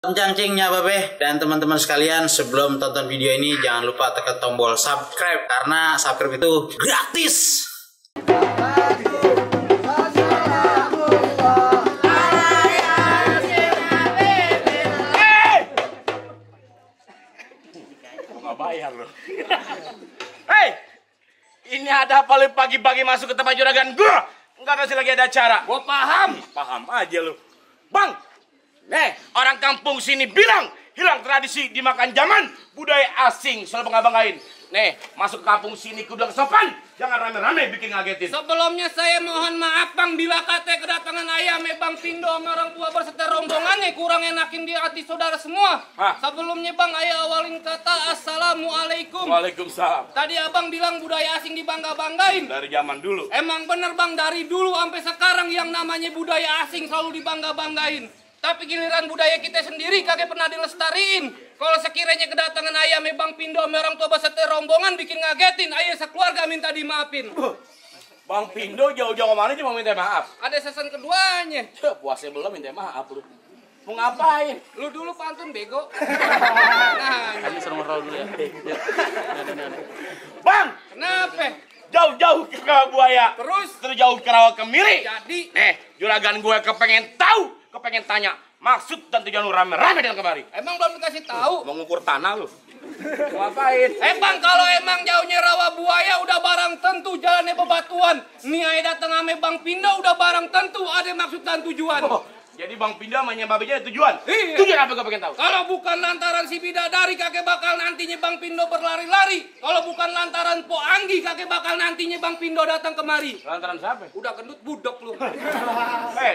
Cangcingnya Babe dan teman-teman sekalian, sebelum tonton video ini jangan lupa tekan tombol subscribe karena subscribe itu gratis. Nggak bayar loh. Hei, ini ada apa lu pagi-pagi masuk ke tempat juragan gua? Enggak kasih lagi ada acara. Gua paham aja lu. Bang, nih orang kampung sini bilang hilang tradisi dimakan zaman, budaya asing selalu bangga-banggain. Nih, masuk ke kampung sini kudu sopan, jangan rame-rame bikin ngagetin. Sebelumnya saya mohon maaf Bang, bila kata kedatangan ayam Bang Pindo sama orang tua berserta rombongannya kurang enakin di hati saudara semua. Sebelumnya Bang, ayah awalin kata Assalamualaikum. Waalaikumsalam. Tadi abang bilang budaya asing dibangga-banggain. Dari zaman dulu. Emang bener Bang, dari dulu sampai sekarang yang namanya budaya asing selalu dibangga-banggain. Tapi giliran budaya kita sendiri kagak pernah dilestariin. Kalau sekiranya kedatangan ayam Bang Pindo sama orang tua beserta rombongan bikin ngagetin, ayah sekeluarga minta dimaafin. Bang Pindo jauh-jauh kemana cuma minta maaf? Ada season keduanya. Puasnya belum minta maaf lu. Mau ngapain? Lu dulu pantun bego. Kami suruh ngerol dulu ya. Bang, Kenapa? jauh-jauh ke Buaya. Terus jauh ke Rawa Kemiri. jadi Juragan gue kepengen tahu, kepengen tanya maksud dan tujuan lu rame-rame dengan kemari. emang belum dikasih tahu. Mau ngukur tanah lu. Mau ngapain? Bang, kalau emang jauhnya Rawa Buaya udah barang tentu jalannya bebatuan. Nih ayah datang ame Bang Pindo udah barang tentu ada maksud dan tujuan. Jadi Bang Pindo sama Nyam Babenya ada tujuan? Iya. Tujuan apa gue pengen tahu? Kalau bukan lantaran si bidadari kakek bakal nantinya Bang Pindo berlari-lari. Kalau bukan lantaran Po Anggi kakek bakal nantinya Bang Pindo datang kemari. Lantaran siapa? Udah gendut budok lu.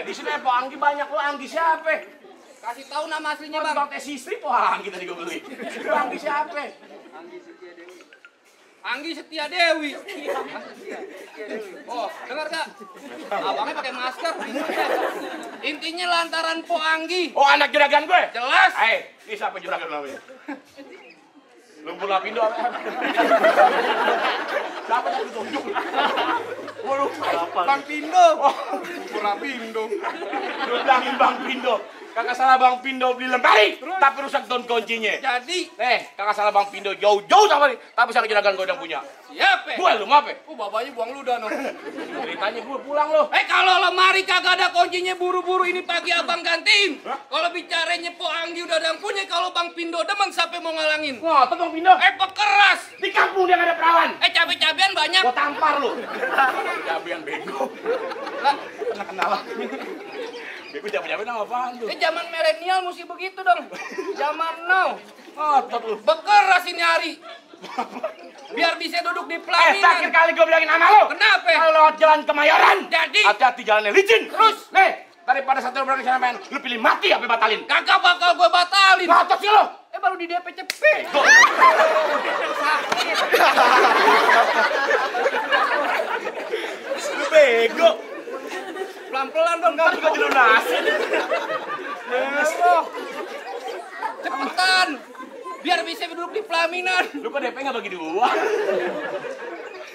Di sini Po Anggi banyak lu. Anggi siapa? Kasih tahu nama aslinya Bang. Bang tes istri Po Anggi tadi gue beli. Lu Anggi siapa? Anggi Setia Dewi. Oh, dengar gak? Abangnya pakai masker. Intinya lantaran Po Anggi. Oh, anak juragan gue? Jelas. Ini siapa juragan namanya? Lumpur Lapindo apa? Siapa yang ditunjuk? Bang Pindo. Lumpur Lapindo. Lu bilangin Bang Pindo. Kakak salah Bang Pindo beli lemari, tapi rusak daun kuncinya. Jadi, Kakak salah Bang Pindo jauh-jauh sama nih, tapi sama juragan gue yang punya. siapa? Gue lu mau apa? Bapaknya buang ludah no. Ceritanya gue pulang lo. Kalau lemari kagak ada kuncinya buru-buru ini pagi abang gantiin. Kalau bicaranya Po Anggi udah ada yang punya, kalau Bang Pindo demen siapa mau ngalangin? Ngotot Bang Pindo. Pekeras. Di kampung dia gak ada perawan. Cabai-cabian banyak. Gue tampar lu. Cabian bego. Lah, Pernah kenalan. Bego cabai-cabai nama apaan tuh? zaman milenial mesti begitu dong. Zaman now. Ngotot lu. Bekeras ini hari. Biar bisa duduk di Terakhir pelaminan. kali gue bilangin sama lo. Kenapa? Kalau lewat jalan Kemayoran. Jadi? Hati-hati jalannya licin. Terus? Daripada satu berani sana main, lu pilih mati apa batalin? Kagak bakal gue batalin. Ngotot sih lo. Baru di DP cepet. Lu bego. Pelan-pelan dong. Enggak juga dilunasin. Cepetan. Biar bisa duduk di pelaminan. Lu kok DP nggak bagi dua?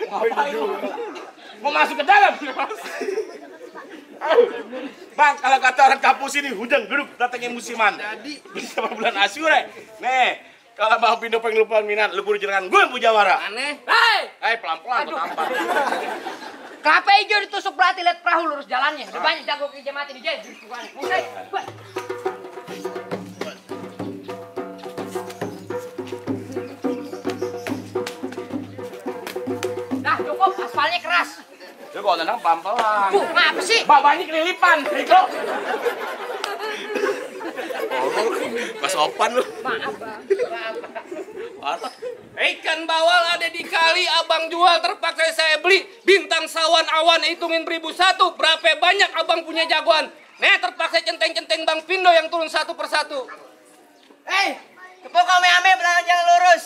Ngapain lu? Mau masuk ke dalam? Bang, kalau kata orang kampus ini hujan geruk datangnya musiman. Jadi Sama bulan Asyura. Nih, kalau Bang Pindo pengen lupa minat, lu kudu jangan gue yang punya wara. aneh. Pelan-pelan gue tampar. Kelapa hijau ditusuk berarti lihat perahu lurus jalannya. Udah banyak jago kerja mati di jalan. Nah cukup, aspalnya keras. Lu kalau tenang pelan-pelan. Ngapa sih? Babanya kelilipan, bego. Gak sopan lu. Maaf bang. Ikan bawal ada di kali abang jual terpaksa saya beli. Bintang sawan awan hitungin 1001. Berapa banyak abang punya jagoan. Terpaksa centeng-centeng Bang Pindo yang turun satu persatu. Kepok kami ame belakang jangan lurus.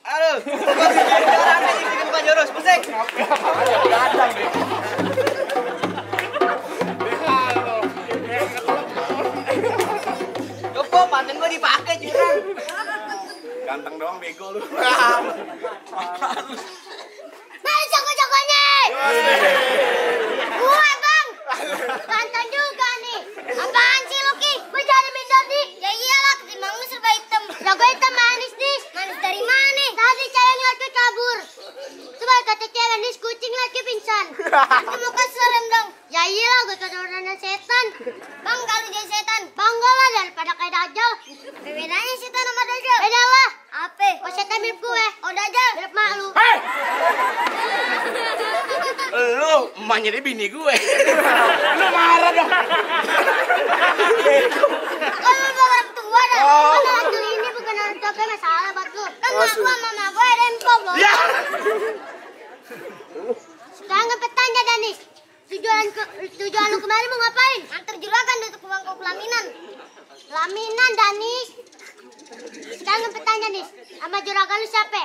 Aduh, orang ini bukan jurus, pusing. Kadang deh. Kepok, pantun gua dipakai jurang. Ganteng doang bego lu. Mana jago-jagonya? Gua bang, ganteng juga nih. Apaan sih lu Ki? Gua jadi minta di. Ya pada kayak Dajjal. Bedanya setan sama Dajjal. Beda lah. Apa? Oh setan mirip gue. Oh Dajjal mirip mak lu. Hei! Lu emaknya dia bini gue. Lu marah dong. Kan lu orang tua dah. Kan hantu ini bukan orang tua gue, masalah buat lu. Kan mak lu sama mama gue ada empok loh. Ya. Sekarang bertanya Danis. Tujuan lu kemarin mau ngapain? Antar juragan untuk bangku pelaminan. Pelaminan Danis. Sekarang bertanya nih, sama juragan lu siapa?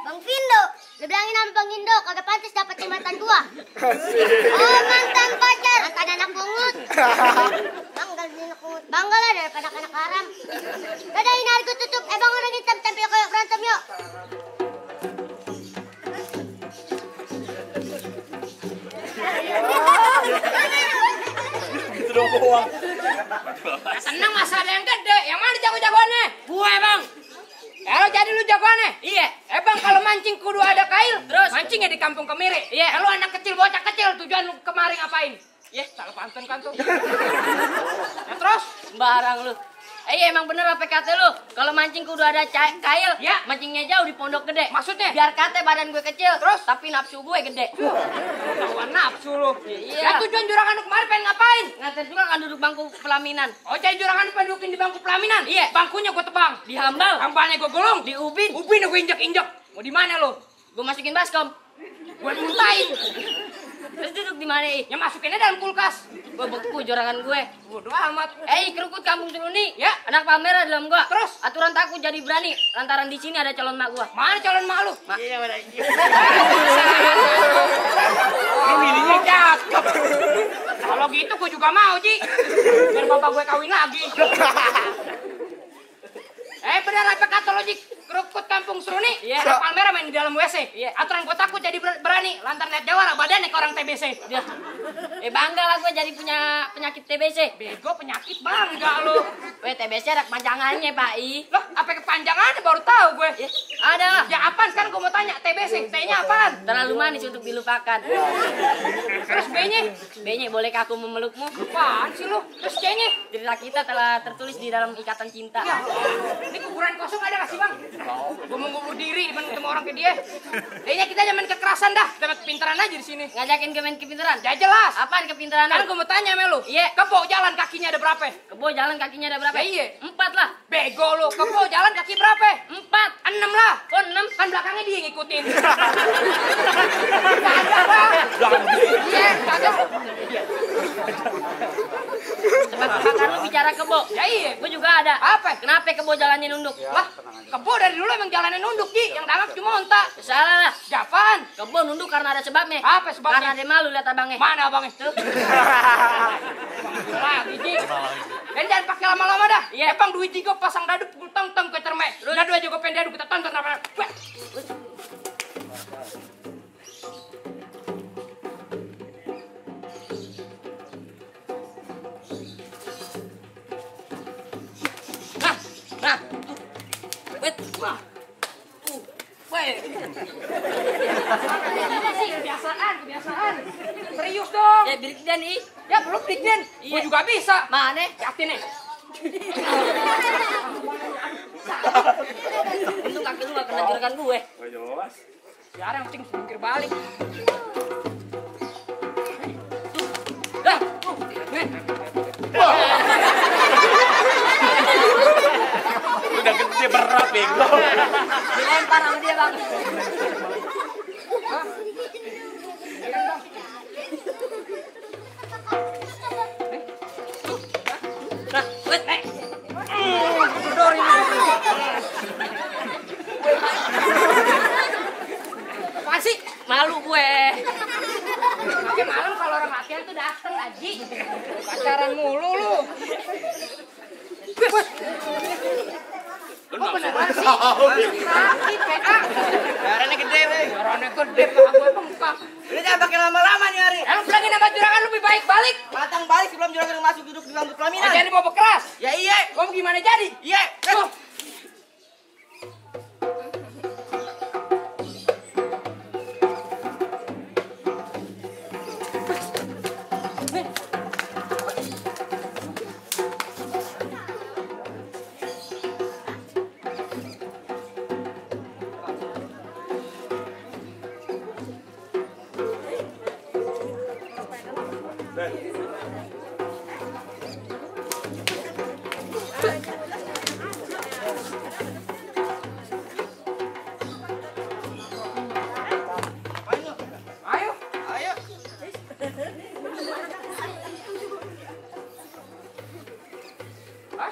Bang Pindo. Lu bilangin sama Bang Indo, kagak pantas dapetin mantan gua. Oh mantan pacar, mantan anak pungut. Banggal nih anak pungut. Banggal lah daripada anak haram. Dadah ini hari gua tutup. Bang orang hitam tampil kayak berantem yuk. Gitu dong uang. Senang masa ada yang gede. Yang mana jago-jagoannya? Gue bang. Kalau jadi lu jagoannya? Iya. Bang kalau mancing kudu ada kail. Terus mancingnya di kampung Kemiri. Iya. Kalau anak kecil bocah kecil tujuan lu kemari ngapain? Ya salah pantun kan tuh. Ya terus? Sembarang lu. Iya emang bener apa kata lu? Kalau mancing kudu ada kail. Ya. Mancingnya jauh di pondok gede. Maksudnya? Biar kata badan gue kecil. Terus? Tapi nafsu gue gede. Tahuan nafsu lu. Iya. Ya tujuan juragan lu kemarin pengen ngapain? Nganter juga kan duduk bangku pelaminan. Oh jadi juragan lu pengen dudukin di bangku pelaminan? Iya. Bangkunya gue tebang. Dihambal. Hambalnya gue gulung. Di ubin. Ubinnya gue injek-injek. Mau di mana lu? Gue masukin baskom. Gue muntahin. Terus duduk di mana? Ya masukinnya dalam kulkas. Gue beku juragan gue. Bodoh amat. Kerukut kampung Seruni. Ya. Anak pamer dalam gua. Terus aturan takut jadi berani. Lantaran di sini ada calon mak gua. Mana calon mak lu? Iya mana. Lu ininya cakep. Kalau gitu gue juga mau, Ji. Biar bapak gue kawin lagi. Benar apa kata lo, Ji? Kerukut kampung Seruni. Iya. Anak Palmera main di dalam WC. Iya. Aturan gue takut jadi berani. Lantaran lihat jawara badannya ke orang TBC. Dia. Bangga lah gue jadi punya penyakit TBC. Bego penyakit bangga lu. TBC ada kepanjangannya, Pak I. Loh, apa kepanjangannya baru tahu gue. Ya, ada lah. Ya apaan sekarang gue mau tanya, TBC, T-nya apaan? Terlalu manis untuk dilupakan. Terus B-nya? B-nya bolehkah aku memelukmu? Apaan sih lu? Terus C-nya? Cerita kita telah tertulis di dalam ikatan cinta. Ya, ini kuburan kosong ada gak sih, Bang? Gue mau ngubur diri depan ketemu orang ke dia. D-nya kita main kekerasan dah. Kita main kepintaran aja di sini. Ngajakin ke main kepintaran? Ya jelas. Apaan kepintaran? Kan gue mau tanya sama lu. Iya. Kebo jalan kakinya ada berapa? Kebo jalan kakinya ada berapa? Ya, iya. 4 lah. Bego lu. Kebo jalan kaki berapa? 4. 6 lah. Oh 6? Kan belakangnya dia ngikutin. Kagak lah. Iya, kagak. Tebak-tebakan lu bicara kebo. Ya iya. Gue juga ada. Apa? Kenapa kebo jalannya nunduk? Lah, kebo dari dulu emang jalannya nunduk, Ji. Yang dangap cuma onta. Salah lah. Japaan. Kebo nunduk karena ada sebabnya. Apa sebabnya? Karena dia malu lihat abangnya. Mana abangnya? Tuh. Lagi, Ji. Dan jangan pakai lama-lama dah. Iya. Bang duit Ji gue pasang dadu pukul tong-tong ke cermek. Dadu aja gue pengen dadu kita tonton apa. Nah. Wait. Wah. Wait. Kebiasaan. Serius dong. Ya breakdance nih. Ya belum breakdance. Gue juga bisa. Mana? Yakin nih. Itu kaki lu gak kena juragan gue. Gak jelas. Jarang penting jungkir balik. Dah. Udah gede berat bego. Dilempar sama dia, Bang. Nah, wait, Dor ini. Apaan sih? Malu gue. Makin malam kalau orang latihan tuh dateng, Aji. Pacaran mulu lu. Oh beneran sih? Sakit, PA. Darahnya gede, Bang. Darahnya gede, Pak. Gue bengkak. Ini jangan pakai lama-lama nih, Ari. Lu bilangin sama juragan lebih baik balik. Matang balik sebelum juragan masuk duduk di bangku pelaminan. Oh, jadi mau bekeras? Ya iya. Gua gimana jadi? Iya. Tuh.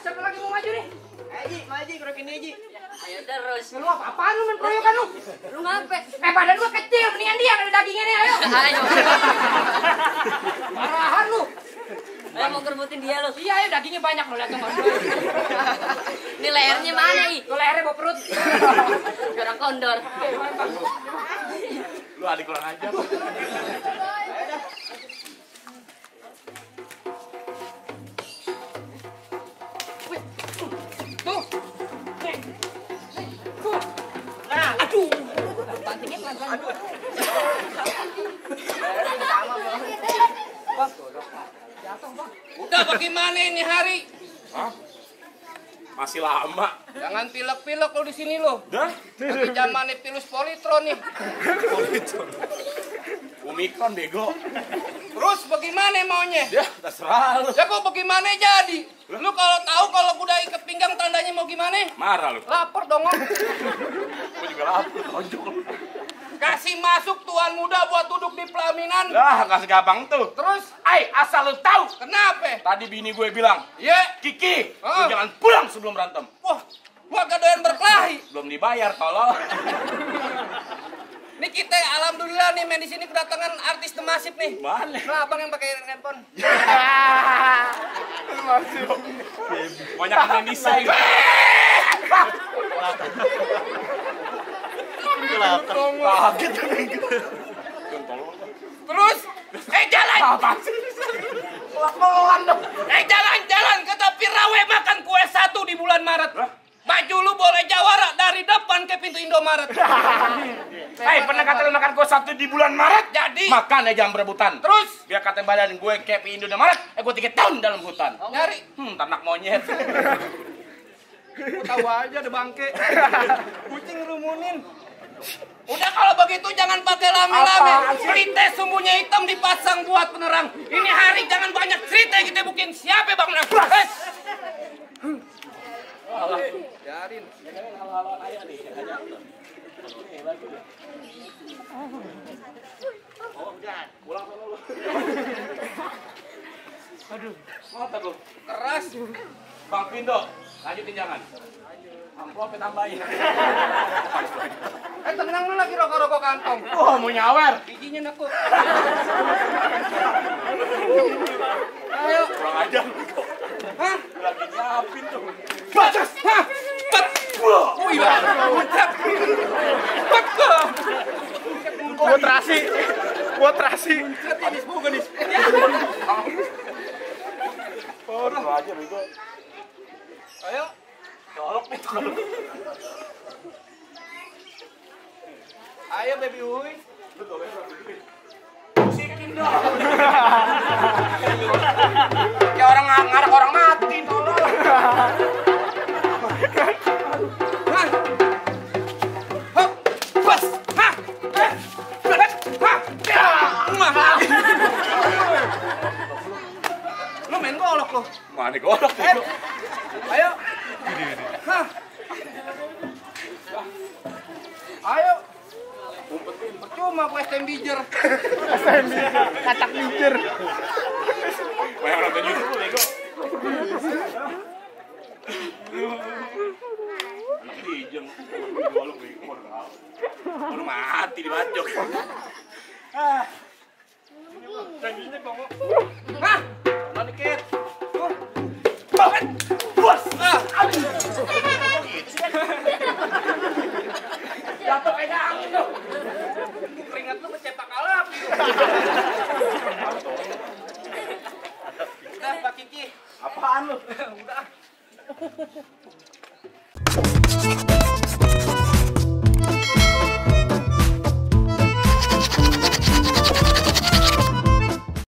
siapa lagi mau maju nih? Ji, maju kerokin dia, Ji. Ayo terus. Lu apa-apaan lu main proyokan lu? Lu ngapes? Badan gua kecil, mendingan dia ada dagingnya nih, ayo. Ayo. Marahan lu. Ayo mau kerbutin dia lu. Iya, ayo dagingnya banyak lu lihat tuh. Ini lehernya mana nih? Lu lehernya bawa perut. Orang kondor. Lu adik kurang aja. Tuh. Nah, Aduh. Bantingnya pelan-pelan. Udah bagaimana ini hari? Hah? Masih lama. Jangan pilek-pilek lu di sini lu. Dah? Lagi zamannya pilus politron nih. Omikron bego. Terus bagaimana maunya? Ya, terserah lu. Ya kok bagaimana jadi? Lu kalau tahu kalau udah ikat pinggang tandanya mau gimana? Marah lu. Lapar dong. Om. Gua juga lapar, tonjok lu. Kasih masuk tuan muda buat duduk di pelaminan. Lah, gak segampang tuh. Terus, Asal lu tahu. kenapa? Tadi bini gue bilang, Iya. Kiki, lu Ah. jangan pulang sebelum berantem. Wah, gua gak doyan berkelahi. Belum dibayar, tolong. Nih kita alhamdulillah nih main di sini kedatangan artis Demasif nih. Mana? Nah, abang yang pakai handphone. Banyak yang bisa ini. Kaget. Terus, jalan. Apa sih? Jalan ke tepi rawe makan kue 1 di bulan Maret. Baju lu boleh jawara dari depan ke pintu Indomaret. Pernah kata lu makan kue 1 di bulan Maret? Jadi, Makan ya jangan berebutan. terus Biar kata badan gue kayak Indo Maret, gue 3 tahun dalam hutan. nyari. Ternak monyet. Gua tahu aja ada bangke. Kucing rumunin. Udah kalau begitu jangan pakai lame-lame. Cerita sumbunya hitam dipasang buat penerang. Ini hari jangan banyak cerita kita bikin siapa Bang Nas. Biarin. Aduh, ngotot lu. Keras. Bang Pindo, lanjutin jangan. Amplopnya tambahin. Tenang lu lagi rokok-rokok kantong. Wah, mau nyawer. Bijinya nekuk. Ayo. Kurang ajar lu. Hah? Lagi nyiapin tuh. Batas. Hah? Bat. Oh iya. Mantap. Bat. Buat terasi. Habis bukan nih. Kurang ajar bego. Ayo. Colok nih. Ayo baby Uy. Musikin dong. Kayak orang ngarak orang mati tolong. Hah? Hop. Bas. Hah? Hah? Hah? Lu main golok lu. Mana golok bego. Ayo. Hah? Ayo. Percuma gue STM bijer. katak bijir. Banyak nonton YouTube lu bego. Anak dijeng. Golok bego. Baru mati dibacok. Hah? Mana dikit. Bos. Ah. Jatuh kayak angin tuh. Keringat lu mencetak alap. Udah Pak Kiki. Apaan lu? Udah.